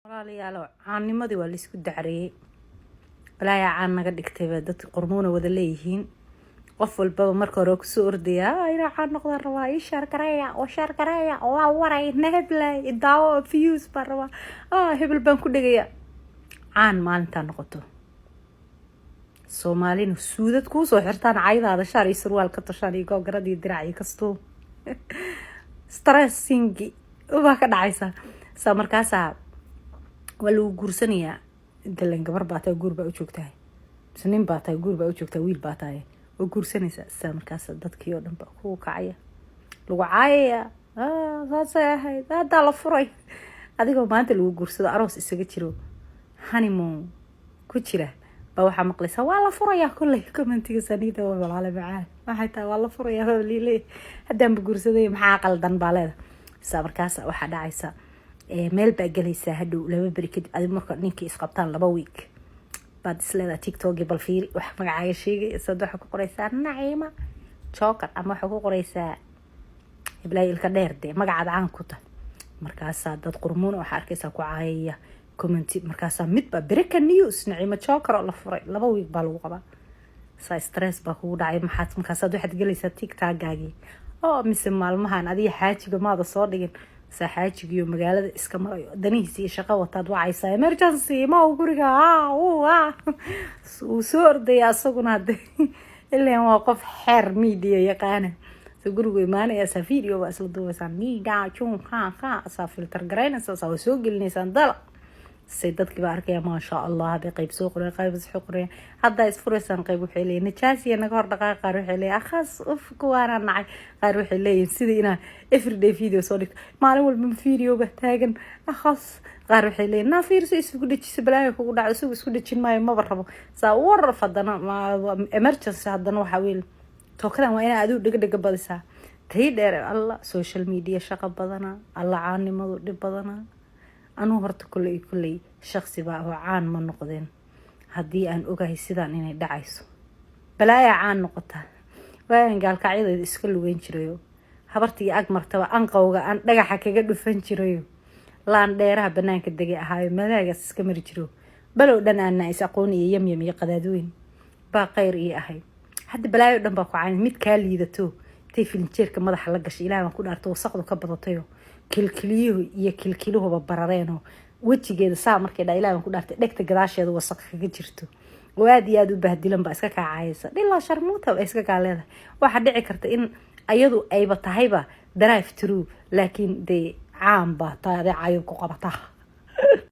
Walaalayaalow, caannimadii waa laisku dacreeyey. Walaayaa caan naga dhigtayba dadka qormuuna wada leeyihiin. Qof walbaba marka hore kusoo ordayaa, "Inaa caan noqdaan rabaa, ii share gareeya oo share gareeya oo waa waray neheblay idaawo, views baan rabaa, hebel baan ku dhegaya." Caan maalintaa noqoto, Soomaalina suudad kuusoo xirtaan, caydaada shaar iyo surwaal ka toshaan iyo googarad iyo dirac iyo kastuum, stressingi baa ka dhacaysa. Saa markaasaa waa lagu guursanayaa. Dalan gabar baa tahay, guur baa u joogtahay, mise nin baa tahay, guur baa u joogtahay, wiil baa tahay, waa guursanaysaa. Saa markaas dadkii oo dhan baa kugu kacaya, lagu caayaya, "Saasay ahayd, haddaa la furay." Adigoo maanta lagu guursado, aroos isaga jiro, honeymoon ku jira, baa waxaa maqlaysaa, "Waa la furayaa." Kolley commentiga saniida waa, "Walaale macaan, waxay tahay waa la furayaa liile, haddaanba guursaday, maxaa qaldan?" baa leeda. Saa markaas waxaa dhacaysa, meel baa gelaysaa hadhow 2 beri kadib. Adig marka ninkii isqabtaan 2 week baad isleedaha, "TikToki bal fiiri wax magacaaga sheegay." Sad waxaa ku qoraysaa Naciima Joker ama waxaa ku qoraysaa Hiblaayo Ilka Dheer, dee magacaad caan ku tahay. Markaasaa dad qurmuun waxaa arkaysaa ku caayaya commenti. Markaasaa midba breaking news, Naciima Joker oo la furay, 2 week baa lagu qabaa. Saa stress baa kugu dhacay. Maxaad markaasaad waxaad gelaysaa TikTokgaagii oo mise maalmahan adiga xaajiga maada soo dhigin. Saa xaajigiyo magaalada iska marayo, danihiisa iyo shaqo wataad wacaysaa, "Emergency, ma u guriga?" Wuu soo ordaya asaguna, hade ilan waa qof xeer media yaqaana. So gurigu imaanaya, saa video baa isla duubaysaa, niga jun ha ha, saa filter garaynaysaa, saa waa soo gelinaysaan dala say dadkii baa arkaya, "Maasha Allah," hadday qayb soo qoreen, qayb soo qoreen, "Haddaa isfuraysaan." Qayb waxay leeyihin, "Najaasiya naga hor dhaqaaq." Qaar waxay leeyihin, "Akhas uf, kuwaanaa nacay." Qaar waxay leeyihin, "Sidii inaa everyday video soo dhigto, maalin walba video ba taagan, akhas." Qaar waxay leeyihin, "Naa fiirso, isku dhejisa, balaayo kugu dhaco." Isagu isku dhejin maayo, maba rabo. Saa waraf haddana emergency, haddana waxaa wiil tookadan waa inaa adigu dhega dhega badisaa tay dheer. Alla, social media shaqo badanaa, alla, caannimadu dhib badanaa. Anuu horta kulley shaqsi baa oo caan ma noqdeen haddii aan ogahay sidaan inay dhacayso. Balaayaa caan noqotaa. Waagan gaalkacyadeeda iska lugeyn jirayo, habartii ag martaba anqowga aan dhagaxa kaga dhufan jirayo, laan dheeraha banaanka degay ahaayo, madaagaas iska mari jiro, balow dhan aana is aqoon iyo yamyam iyo qadaadweyn baa khayr ii ahay. Hadda balaayo dhan baa ku cayn. Mid kaa liidato intay filinjeerka madaxa la gashay, Ilaah baan ku dhaarto, wasaqdu ka badatayo, kilkiliyuhu iyo kilkiluhuba barareenoo, wejigeeda saa markay dhaa, Ilah baan ku dhaartay, dhegta gadaasheeda wasaq kaga jirto oo aada iyo aada u bahdilan baa iska kaacaysa, "Dhilaa sharmuuta," ba iska kaa leedahay. Waxaa dhici karta in ayadu ayba tahayba drive through, laakiin dee caan baa tahay, adee cayub ku qabataa.